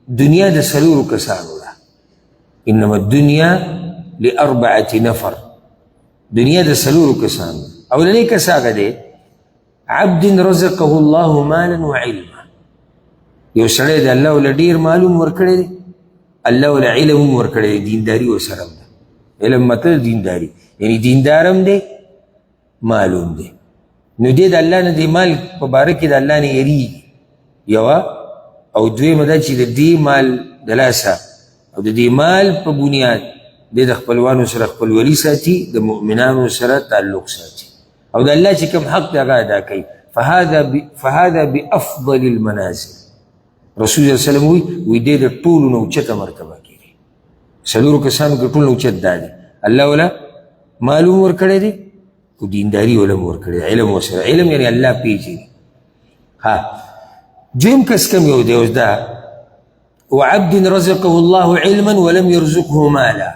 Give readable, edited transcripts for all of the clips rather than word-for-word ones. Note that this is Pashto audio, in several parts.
دنیا د څلورو کسانو ده. انما الدنیا لاربعة نفر، دنیا د څلورو کسانو. اولنی کس هغه دی عبد رزقه الله مالا وعلما، یو سړی دی الله له ډېر معلوم ورکړی دی، الله له علم هم ورکړی دی، دینداري ورسره هم ده. علم مطلب دینداري، یعنی دیندار هم دی معلوم دی. نو دی د الله نه د مال په باره کې د الله نه یریږي یوه، او دویمه دا چې د دې مال د لاسه او د دې مال په بنیاد دی د خپلوانو سره خپلولي ساتي، د مؤمنانو سره تعلق ساتي، او د الله چې کوم حق دی هغه ادا کوي. فهذا بأفضل المنازل. رسول الله صلی الله علیه وسلم وایي دی د ټولو نه اوچته مرتبه کې دی. څلورو کسانو کې ټولو نه اوچت دا دی، الله وله معلوم ورکړی دی خو دینداري وله هم ورکړی دی، علم ورسره، علم یعنې الله پېژني. ها دویم کس کوم یو دی اوس دا وعبد رزقه الله علما ولم يرزقه مالا،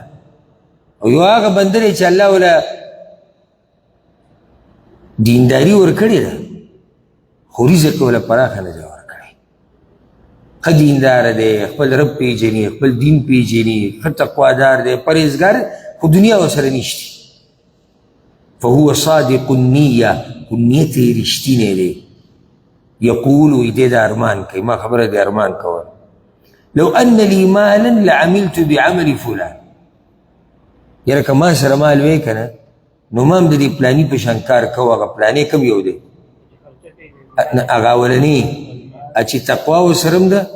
او یو هغه بنده دی چې الله وله دینداري ورکړې ده خو رزق یې وله پراخه نه دی ورکړی. ښه دیندار دی، خپل رب پېژني، خپل دین پېژني، ښه تقوادار دی، پرهېزګار، خو دنیا ورسره نشته. فهو صادق النیه، خو نیت یې رښتینی دی. یقول وایي دی دا ارمان کوي، ما خبره دی ارمان کوه، لو ان لي مالا لعملت بعمل فلان، یاره که ما سره مال وی که نه نو ما هم د دې پلاني په شان کار کوه. هغه پلانی کوم یو دی؟ هغه اولنی چې تقوا ورسره هم ده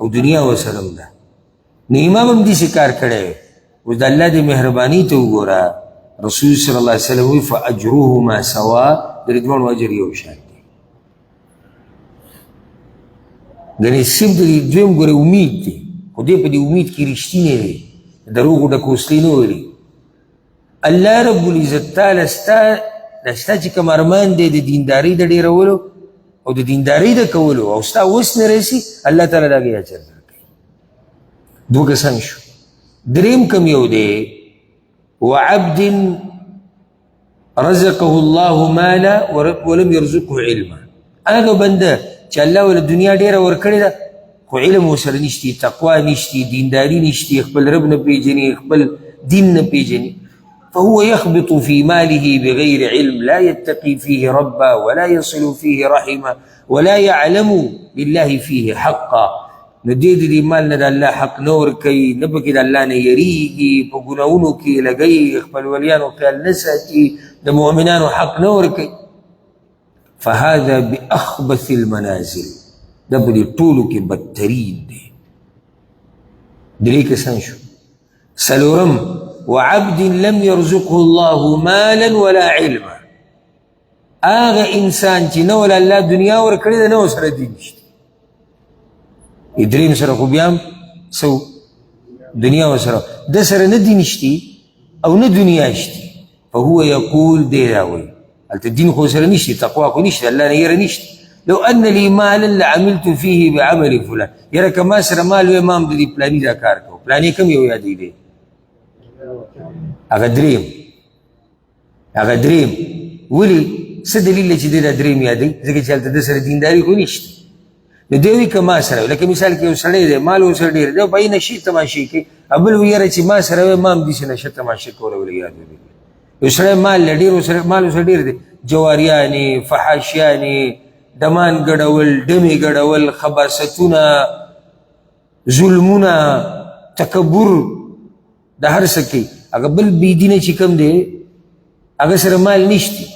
او دنیا ورسره هم ده. نو امام هم داسې کار کړی وی. اوس د الله دې مهرباني ته وګوره، رسول صلی الله علیه وسلم وایي فاجرهما سوا، د دې دواړو اجر یو شان دی. ګنې صرف د دې دویم ګوره امید دی، خو دی په دې امید کې رښتینی دی، دروغو ډکه وسلې نه ولي. الله رب العزت تعالی ستا دا ستا چې کوم ارمان دی د دیندارۍ د ډېرولو او د دیندارۍ د کولو او ستا وس نه رسي، الله تعالی د هغې اجر درکوي. دوه کسان شو. دریم کوم یو دی وعبد رزقه الله مالا ولم يرزقه علما، هغه بنده چې الله ول دنیا ډېره ورکړې ده خو علم ورسره نشتي، تقوا نشتي، دینداري نشتي، خپل رب نه پېژني، خپل دین نه پېژني. فهو يخبط في ماله بغير علم، لا يتقي فيه ربا ولا يصل فيه رحمه ولا يعلم لله فيه حقا. نو دې د دې مال نه د الله حق نه ورکوي، نه پکې د الله نه یریږي، په ګناهونو کې لګوي، خپل ولیانو خیال نه ساتي، د مؤمنانو حق نه ورکوي. فهذا بأخبث المنازل، دا په دې ټولو کې بدترین دی. درې کسان شو. څلورم وعبد لم يرزقه الله مالا ولا علما، هغه انسان چې نه ولا الله دنیا ورکړې ده نه ورسره دین شته. دریم سره خو بیا هم څه دنیا ورسره ده سره نه دین شتي او نه دنیا شتي. فهو یقول، دی دا وایي هلته دین خو سره نشته، تقوا خو نشته، الله نه یره نشته. لو ان لي مالا لعملت فيه بعمل فلان، یاره که ما سره مال وی ما هم د دې پلاني دا کار کوو. پلاني کوم یو یادوي دی؟ هغه دریم، هغه دریم. ولې؟ څه دلیل دی چې دی دا دریم یادوي؟ ځکه چې هلته ده سره دینداري خو نشته. نو دی وایي که ما سره، لکه مثال کې یو سړی دی مال ورسره ډېر دی، په هغې نشې تماشې کوي، او بل وایي یاره چې ما سره وی ما هم داسې نشه تماشې کوله ولې یاد وي. یو سړی مال له ډېر ورسره مال ورسره ډېر دی، جواریانې، فحاشیانې، ډمان ګډول، ډمې ګډول، خباستونه، ظلمونه، تکبر، د هر څه کوي. هغه بل بېدینه چې کوم دی هغه سره مال نشتي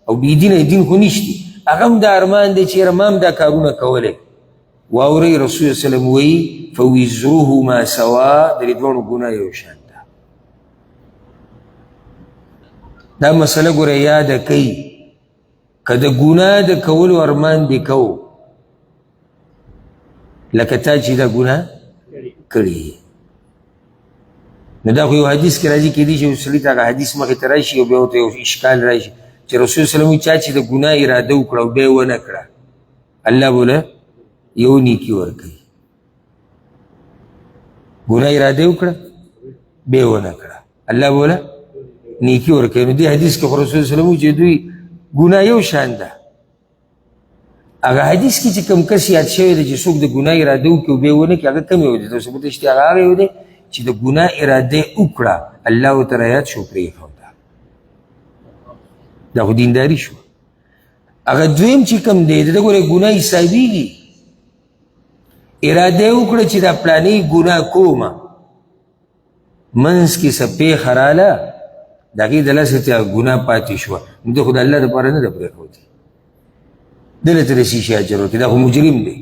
او بېدینه دین خو نشتي، هغه هم دا ارمان دی چې یاره ما هم دا کارونه کولی. واورئ رسول الله صلی الله علیه وسلم وایي فوزرهما سوا، د دې دواړو ګناه یو شان ده. دا مسله ګوره یاده کوي، که د ګناه د کولو ارمان دې کو لکه تا چې دا ګناه کړي. نو دا خو یو حدیث کې راځي، کېدای شي یو سړي ته هغه حدیث مخې ته راشي او بیا ورته یو اشکال راشي چې رسول صلی الله علیه وسلم چا چې د ګناه اراده وکړه او بیا یې ونه کړه، الله به له یو نیکي ورکوي. ګناه اراده وکړه بیا یې ونه کړه، الله به له نیکي ورکوي. نو دې حدیث کې خو رسول صلی الله علیه وسلم چې دوی ګناه یو شان ده. هغه حدیث کې چې کوم کس یاد شوی دی چې څوک د ګناه اراده وکړي او بیا یې ونه کړي، هغه کوم یو دی؟ تاسو پته شته؟ هغه هغه یو دی چې د ګناه اراده یې وکړه، الله ورته رایاد شو، پرېښوده. دا خو دینداري شوه. هغه دویم چې کوم دی، د ده ګوره ګناه حسابېږي، اراده یې وکړه چې دا پلانې ګناه کومه، منځ کې څه پېښه راله، د هغې د لاسه ته ګناه پاتې شوه، نو ده خو د الله دپاره نه ده پرېښودې، ده له ته د څه شي اجر ورکړي؟ دا خو مجرم دی.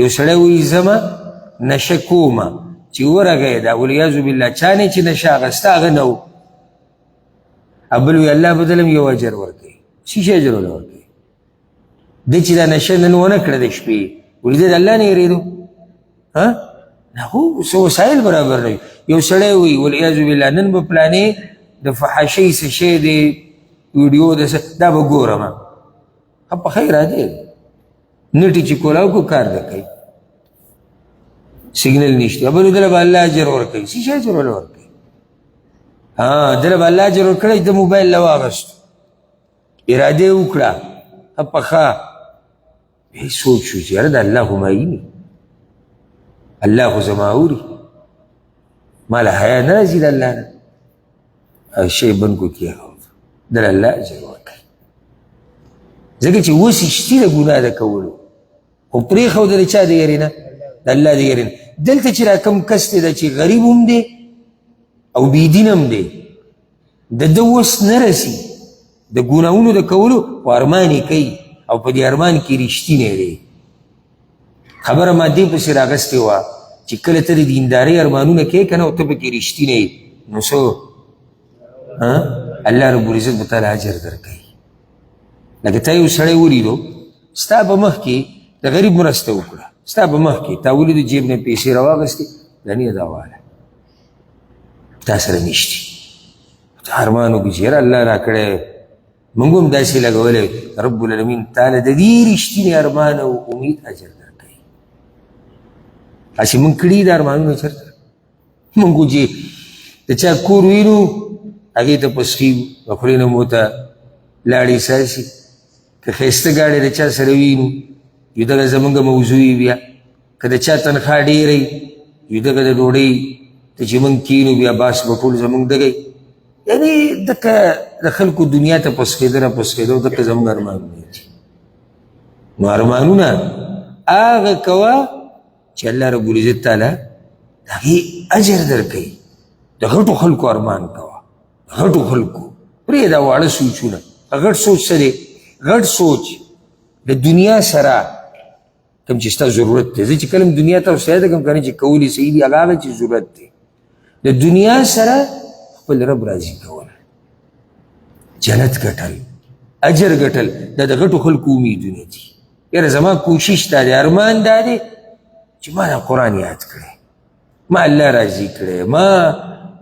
یو سړی وایي زه نشه کومه، چې ورغی دا والعیاذ بالله چا نه چې نشه اخیسته هغه نه و، بل وایي الله به دلم یو اجر ورکوي. څه شي اجر وله ورکوي؟ ده چې دا نشه نن ونه کړه د شپې، ولې ده د الله نه یېرېدو؟ ها نه خو څه وسایل برابر نه. یو سړی وایي والعیاذ بالله نن به پلانې د فحاشۍ څه شی دی، ویډیو د څه، دا به ګورم، ښه په خیر دی، نټي چې کولاو کو کار ده کوي، سیګنل نشته، بل دله به الله اجر ورکوي. څه شی اجر وله ورکوي؟ ها دله به الله اجر ورکړی چې د موبایل له واغستو، اراده یې وکړه، ښه پخه هېڅ سوچ شو چې یاره د الله خو ما ویني، الله خو زما اوري، ما له حیا نه راځي د الله نه، شی بند کو کېښود، دله الله اجر ورکوي. ځکه چې اوس یې شتي د ګناه د کولو، خو پرېښوده د چا د یاري نه، د الله د یاري نه. دلته چې را کوم کس دی دا چې غریب هم دی او بېدین هم دی، د ده وس نه رسي د ګناهونو د کولو، خو ارمان یې کوي او په دې ارمان کې رښتینی دی. خبره ما دې پسې راغستې وه چې کله ته د دیندارۍ ارمانونه کوې که نه او ته پکې رښتینی یې، نو څه الله رب العزت به تاله اجر درکوي. لکه تا یو سړی ولیدو، ستا په مخ کې د غریب مرسته وکړه، ستا په مخ کې تا ولیدو جیب نه پیسې راواخیستې، دا نه دا واله تا سره نشتي، ته ارمان وکړي چې یاره الله راکړی، موږ هم داسې لګولی، رب العالمین تاله د دې رښتیني ارمان او امید اجر درکوي. هسې موږ کړي دا ارمانونه چېرته؟ موږ چې د چا کور وینو هغې ته پسخېږو، د خولې نه مو ته لاړې څاڅي، که ښایسته ګاډی د چا سره وینو یو دغه زموږ موضوع وي، بیا که د چا تنخوا ډېره وي یو دغه د ډوډۍ ته چې موږ کښېنو بیا باس به ټول زموږ دغه، یعنې دغه د خلکو دنیا ته پسخېده را پسخېده، دغه زموږ ارمانونه دي. نو ارمانونه هغه کوه چې الله رب العزت تعالی د هغې اجر درکوي. د غټو خلکو ارمان کوه، غټو خلکو پرېږده واړه سوچونه. غټ سوچ څه دی؟ غټ سوچ د دنیا سره کوم چې ستا ضرورت دی. زه چې کله هم دنیا ته سیده کوم که نه چې کول یې صحیح دي، هغه هغه چې ضرورت دی د دنیا سره خپل رب راضي کول، جنت ګټل، اجر ګټل، دا د غټو خلکو امیدونه دي. یاره زما کوشش دا دی، ارمان دا دی چې ما دا قرآن یاد کړی، ما الله راضي کړی، ما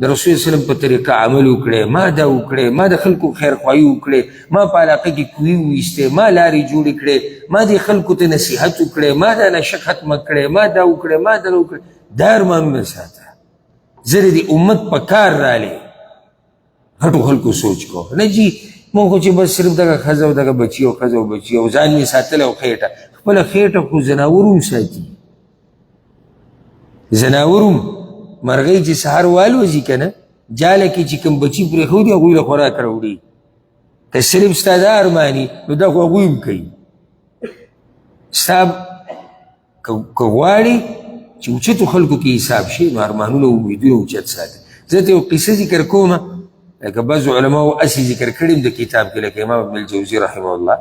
د رسول وسلم په طریقه عمل وکړی، ما دا وکړی، ما د خلکو خیرخواهي وکړی، ما په علاقه کې کوی وویستې، ما لارې جوړې کړې، ما دې خلکو ته نصیحت وکړی، ما دا نشه ختمه کړې، ما دا وکړی، ما دا وکړی. دا ارمانونه ساته، زه د دې امت په کار رالی. غټو خلکو سوچ کو نه جي، مونږ خو چې بس صرف دغه ښځه او دغه بچي او ښځه او بچي او ځان مې ساتلی او خېټه، خپله خېټه خو ځناور هم ساتي. ځناور هم مرغۍ چې سهار والوځي که نه، جاله کې چې کوم بچي پرېښودي هغوی له خوراک راوړي. که صرف ستا دا ارماني نو دا خو هغوی هم کوي. ستا که غواړي چې اوچتو خلکو کې حساب شي نو ارمانونه او امیدونه اوچت ساتي. زه ته یو قصه ذکر کوم، لکه بعضو علماو هسې ذکر کړي هم د کتاب کې، لکه امام ابن الجوزي رحمه الله،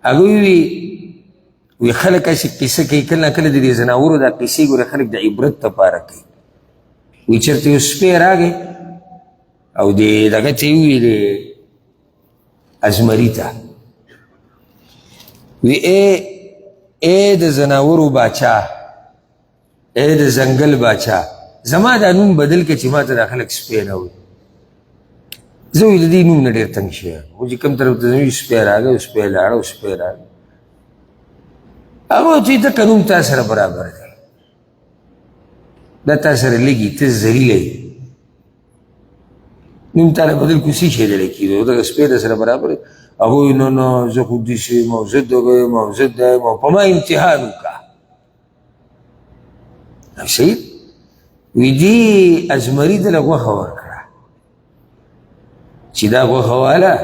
هغوی وي وی خلک هسې قصه کوي کله نا کله د دې ځناورو دا قصې ګوره خلک د عبرت لپاره کوي. وایي چېرته یو سپی راغی او د دغه ته یې وویلې ازمري ته، وی ای د ځناورو باچا، ای د ځنګل باچا، زما دا نوم بدل کړه چې ما ته دا خلک سپی نه وایي. زه وایي د دې نوم نه ډېر تنګ شوی یم، خو چې کوم طرف ته ځم سپی راغی، سپی لاړ، سپی راغی. هغه چې دغه نوم تا سره برابر دی، دا تا سره لګي، ته ذلیله یې، نوم تا له بدل کو څه شی دی کېدو، دغه سپی د سره برابر دی. هغوی نه نه زه خو داسې یم او زه دغه یم او زه دا یم او په ما امتحان وکړه. صحیح وی دې ازمري ته له غوښه ورکړه چې دا غوښه واله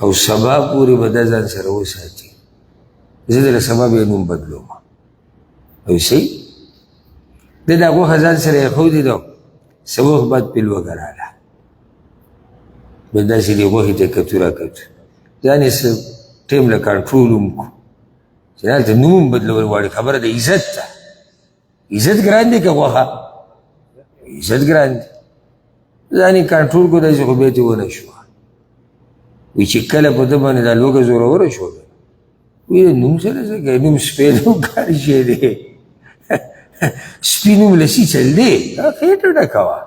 او سبا پورې به دا ځان سره وساتي، زه دله سبا بیا نوم بدلوم. او صحیح ده دا غوښه ځان سره ایښودې ده، څه وخت بعد پې لوږه راغله، بیا داسې دې غوښې ته کتو را کتو، ځان یې څه ټایم له کنټرول هم کړو چې هلته نوم هم بدلول غواړي. خبره د عزت ده، عزت ګران دی که غوښه؟ عزت ګران دی. ځان یې کنټرول کړو، داسې خو بیا ترې ونه شوه. وایي چې کله په ده باندې دا لوږه زوروره شوه، وایي نوم سره څه کوې، نوم سپی دی او کار شی دی، سپي نوم له څه چل دی، خېټه ډکوه.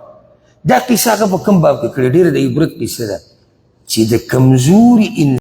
دا قصه هغه په کوم باب کې کړې؟ ډېره د عبرت قصه ده چې د کمزوري